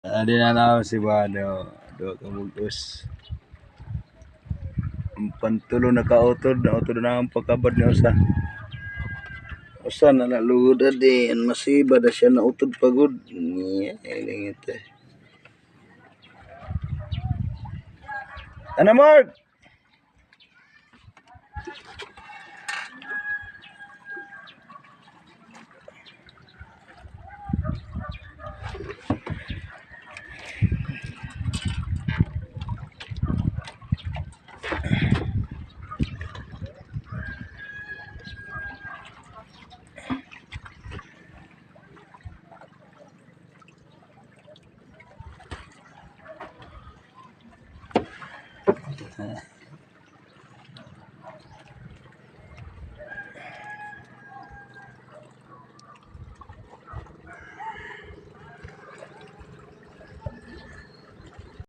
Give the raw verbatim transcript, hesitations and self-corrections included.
Adi na na si Bado. Duha ka bug-os. An pantulo nakautod, nautod na an pakabad ni usa. Usa na nalugod adi, an masiba da siya nautod pa gud. Niya, ilingit eh. Ano, Mark?